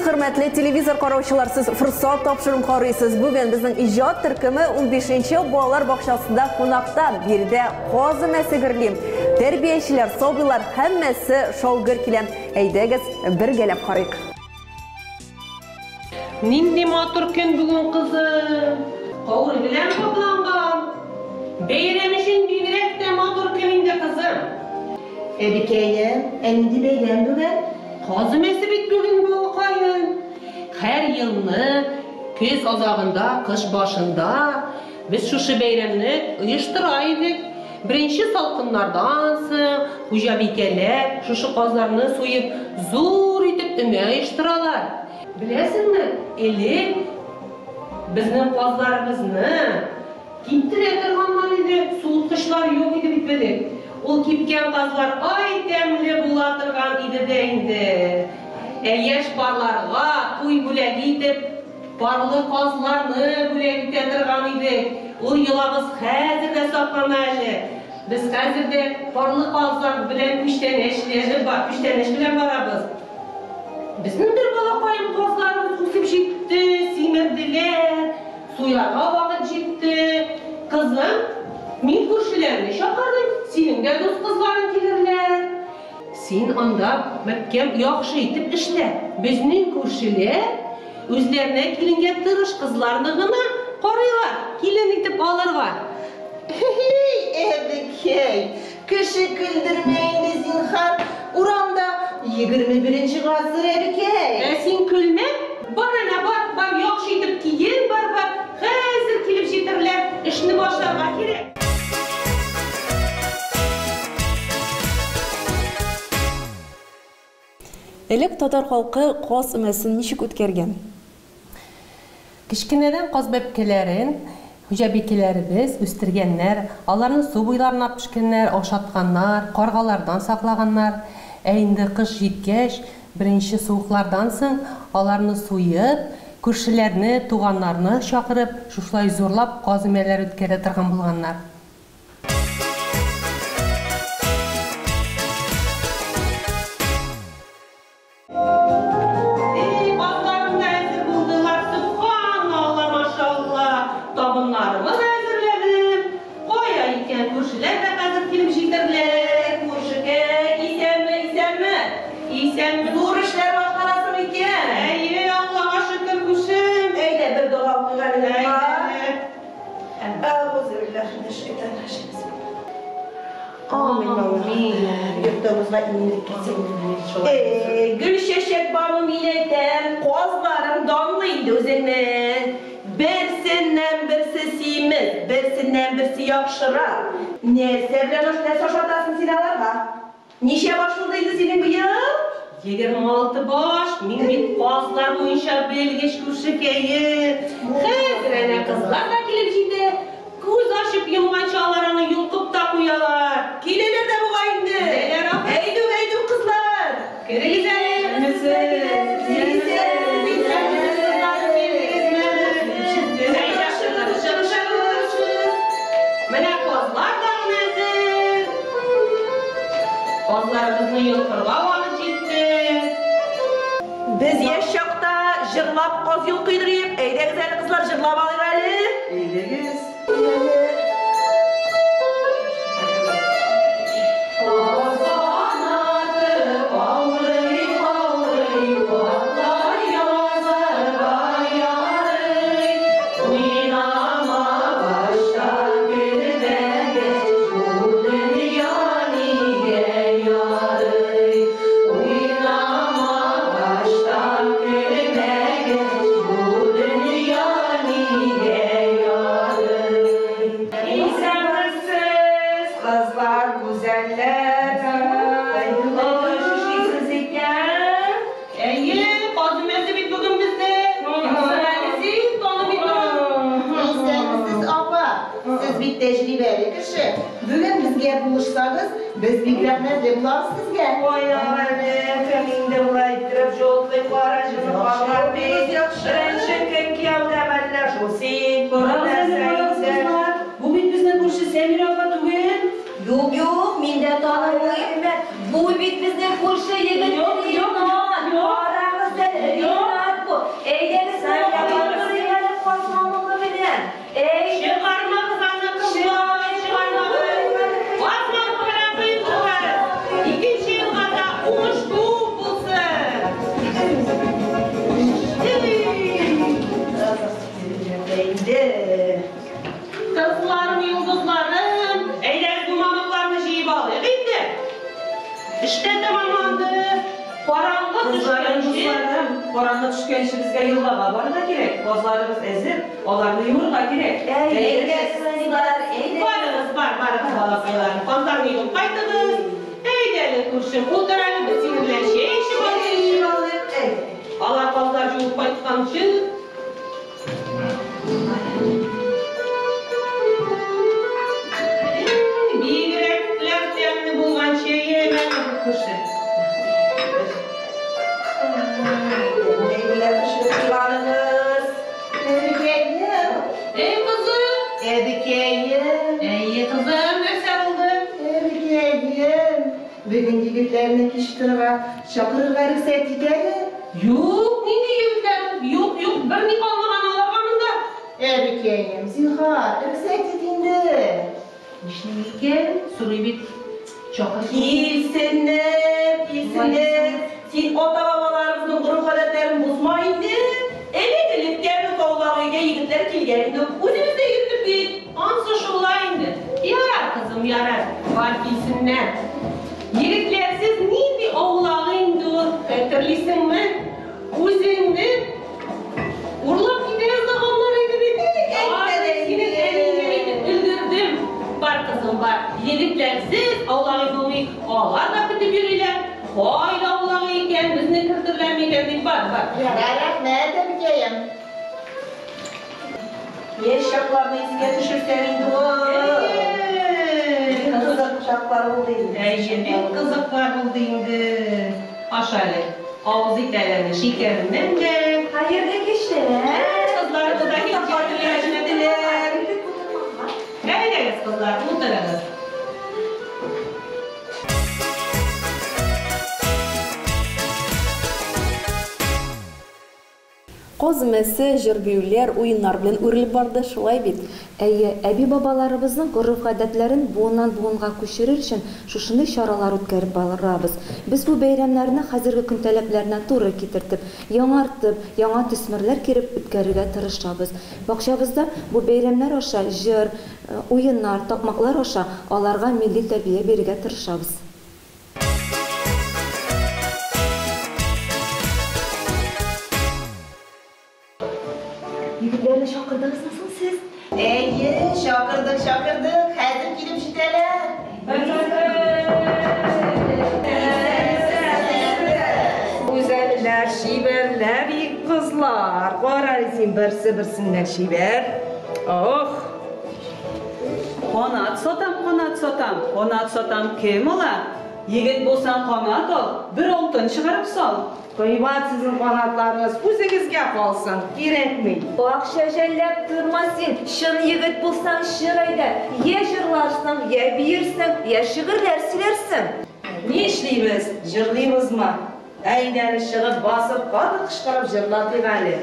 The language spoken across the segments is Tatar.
Хөрмәтле телевизор караучылар, сез Форсат тапшыруын карыйсыз. Бүген безнең иҗат төркеме 15нче балалар бакчасында кунакта. Биредә каз өмәсе гөрли. Тәрбиячеләр, сабыйлар һәммәсе шау-гөр килә. Әйдәгез, бергәләп карыйк. Нинди матур көн бүген, кызым. Каурый белән капланган. Бәйрәм өчен бигрәк тә матур көн инде, кызым. Әбекәем, ә нинди бәйрәм бүген? Каз өмәсе бит бүген, балакаем. Һәр елны көз азагында, кыш башында без шушы бәйрәмне оештыра идек. Беренче салкыннардан соң хуҗабикәләр шушы казларны суеп, зур итеп өмә оештыралар. Беләсеңме, элек безнең казларыбызны киптерә торганнар иде, суыткычлар юк иде бит элек. Ул кипкән казлар ай тәмле була торган иде дә инде. Ә яшь парларга туй бүләге итеп парлы казларны бүләк итә торган идек. Ул йолабыз хәзер дә саклана әле. Без хәзер дә парлы казлар белән күчтәнәчләнеп бар, күчтәнәч белән барабыз. Безнең дә балакаем казларыбыз үсеп җитте, симерделәр, суярга вакыт җитте. Кызым, мин күршеләрне чакырдым, синең дә дус кызларың килерләр. Син анда, бәбкәм, яхшы итеп эшлә. Безнең күршеләр үзләренә киленгә тырыш кызларны гына карыйлар, килен итеп алырга. Һи-һи, әбекәй, кеше көлдермә инде, зинһар. Урамда 21 нче гасыр, әбекәй. Ә син көлмә, бар әнә, бар, бар, яхшы итеп киен, бар, бар, хәзер килеп җитерләр, эшне башларга кирәк. Элек татар халкы каз өмәсен ничек үткәргән? Кечкенәдән каз бәбкәләрен хуҗабикәләребез үстергәннәр, аларны су буйларына пешкәннәр, ашатканнар, каргалардан саклаганнар. Ә инде кыш җиткәч, беренче суыклардан соң аларны суеп, күршеләрне, туганнарны чакырып, шушылай зурлап каз өмәләре үткәрә торган булганнар. Эй, казларым да әзер булдылар, сөбханалла, машалла, табыннарымы да әзерләдем. Кая икән, күршеләр дә хәзер килеп җитерләр. Күршекәй, исәнме, исәнме? Исәнме. Зур эшләр башкарасың икән. Әйе, Аллага шөкер, күршем. Әйдә, бер дога укыйк әле. Әйдә. Әгъузу биллахи минәш-шайтанир раҗим. Амин, Аллаһым. Йортыбызга иминлек килсен. Э, Гөлчәчәк бану, мин әйтәм, казларың данлы инде үзеңнең. Берсеннән берсе симез, берсеннән берсе яхшырак. Нәрсә белән нәрсә ашатасың син аларга? Ничә баш булды инде синең быел? 26 баш, мин бит казлар буенча белгеч, күршекәем. Хәзер әнә кызлар да килеп җитә. Күз ачып йомганчы алар аны йолкып та куялар. Киләләр дә бугай инде. Киләләр, ахры. Әйдүк, әйдүк, кызлар. Керегез әле. Исәнмесез, кызлар, килдегезме? Әйдә, чыгыгыз, чыгыгыз. Менә казлар да әзер. Казларыбызны йолкырга вакыт җитте. Без яшь чакта җырлап каз йолкый идек. Әйдәгез әле, кызлар, җырлап алыйк әле. Әйдәгез. Каз канаты каурый, каурый, хатлар язарга ярый. Уйнама башта көлмәгәч, бу дөнья нигә ярый? Уйнама башта көлмәгәч, бу дөнья нигә ярый? Исәнмесез, кызлар, гүзәлләр. Эшлисез икән. Әйе, каз өмәсе бит бүген бездә. Кимсең әле син, танымый торам. Исәнмесез, апа. Сез бит тәҗрибәле кеше. Бүген безгә булышсагыз, без бик рәхмәтле булабыз сезгә. Ой, әле, кем инде болай иттереп җолкый кара җылы казлар бит. Беренче көн кияүдә мәллә шул син. Карагыз әле, Нәрсә карагыз, инде? кызлар. Бу бит безнең күрше Сәмирә апа түгел. Юк, юк, мин дә танымыйм. Бу бит безнең күрше егет Юк, юк, Ринат. юк. Карагыз әле, Юк. Ринат. Эш тә тәмамланды. Караңгы төшкәнче. Караңгы төшкәнче безгә елгага барырга кирәк. Казларыбыз әзер, аларны юырга кирәк. Әйдәгез, кызлар, әйдәгез. Барыгыз, бар, барыгыз, балакайларым. Казларны юып кайтыгыз. Әйдә әле, күршем, утыр әле, без синең белән чәй эчеп алыйк. Алар казлар юып кайтканчы. Бигрәкләр тәмле булган чәем әле бу, күрше. Әйберләр пешереп куйганыгыз. Әбекәем. Эй, кызым. Әбекәем. Әйе, кызым, нәрсә булды? Әбекәем. Бүген егетләрне кич торырга чакырырга рөхсәт ит әле. Юк, нинди егетләр? Юк, юк, берни калмаган аларга монда. Әбекәем, зинһар, рөхсәт ит инде. Нишлим икән? Сорый бит. Чакырсын. Килсеннәр, килсеннәр. Син ата-бабаларыбызның гореф-гадәтләрен бозма инде. Элек-электән үк аулак өйгә егетләр килгән инде. Үзебез дә йөрдек бит. Ансы шулай инде. Ярар, кызым, ярар. Бар килсеннәр. Егетләрсез нинди аулак инде ул? Хәтерлисеңме? Үзеңне урлап китә язганнар иде бит. Синең әниеңә әйтеп өлгердем. Бар, кызым, бар. Егетләрсез аулак өй булмый. Алар да көтеп йөриләр. Кайда аулак өй икән, безне кертерләрме икән дип, бар, бар. Рәхмәт, әбекәем. Яшь чакларны искә төшерсәң инде ул. Кызык чаклар булды инде. Әйе, бик кызыклар булды инде. Аша әле. Авыз ит әле, шикәреннән дә. Хәерле кичләр. Кызларыбыз да килеп җиттеләр. Әйдәгез, кызлар, утырыгыз. Каз өмәсе, җыр-биюләр, уеннар белән үрелеп барды, шулай бит? Әйе, әби-бабаларыбызның гореф-гадәтләрен буыннан-буынга күчерер өчен шушындый чаралар үткәреп барабыз. Без бу бәйрәмнәрне хәзерге көн таләпләренә туры китертеп, яңартып, яңа төсмерләр киреп үткәрергә тырышабыз. Бакчабызда бу бәйрәмнәр аша җыр, уеннар, такмаклар аша аларга милли тәрбия бирергә тырышабыз. Егетләрне чакырдыгызмы соң сез? Әйе, чакырдык, чакырдык. Хәзер килеп җитәләр. Гүзәлләр, чибәрләр, кызлар. Кара син берсе берсеннән чибәр. Ох! Канат сатам, канат сатам, канат сатам, кем ала? Егет булсаң канат ал, бер алтын чыгарып сал. Кыйбат сезнең канатларыгыз, үзегезгә калсын, кирәкми. Акча жәлләп торма син, чын егет булсаң чык әйдә, я җырларсың, я биерсең, я шигырьләр сөйләрсең. Ни эшлибез? Җырлыйбызмы? Әйдә әле чыгып басып, каты кычкырып җырлатыйк әле.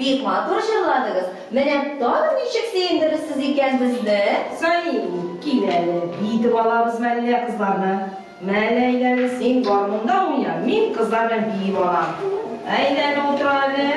Бик матур җырладыгыз. Менә тагын ничек сөендерерсез икән безне? Саин, кил әле, биетеп алабыз мәллә кызларны. Мәллә әйдә, син гармунда уйна, мин кызлар белән биеп алам. Әйдә әле, утыр әле.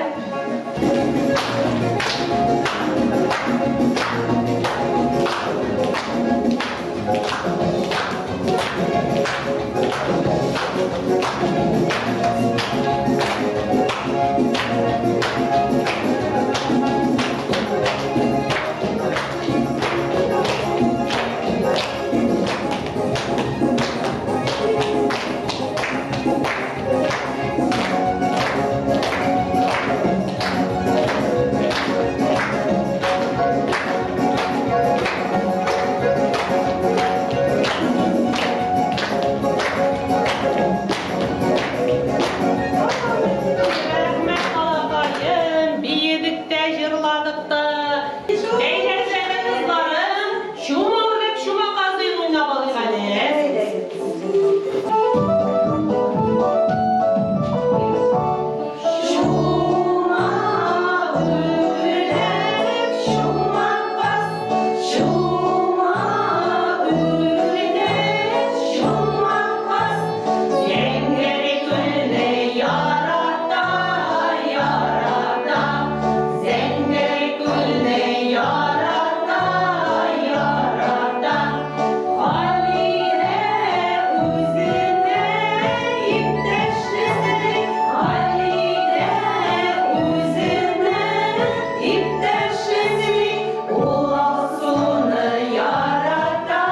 Иптәш эзли, ул Алсуны ярата,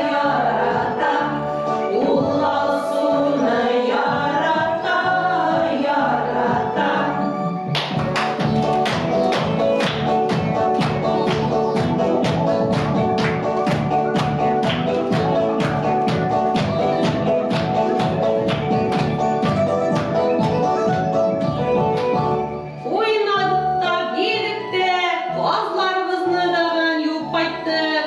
ярата. Ул Алсуны ярата, ярата. Уйнадык та, биедек тә, казларыбызны тагын юып кайттык.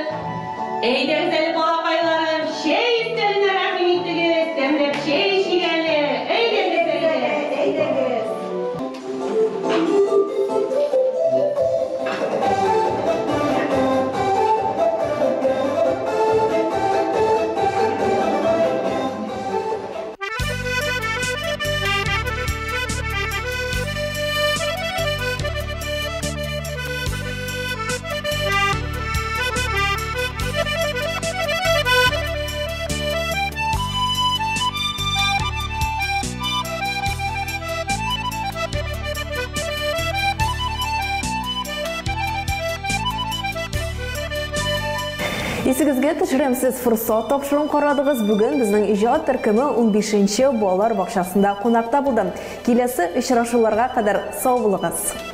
Әйдәгез әле, балакайларым, чәй өстәленә рәхим итегез, тәмләп чәй эчик әле. Әйдәгез, әйдәгез. Әйдәгез. Исегезгә төшерәм, сез Форсат тапшыруын карадыгыз. Бүген безнең иҗат төркеме 15 нче балалар бакчасында кунакта булды. Киләсе очрашуларга кадәр сау булыгыз.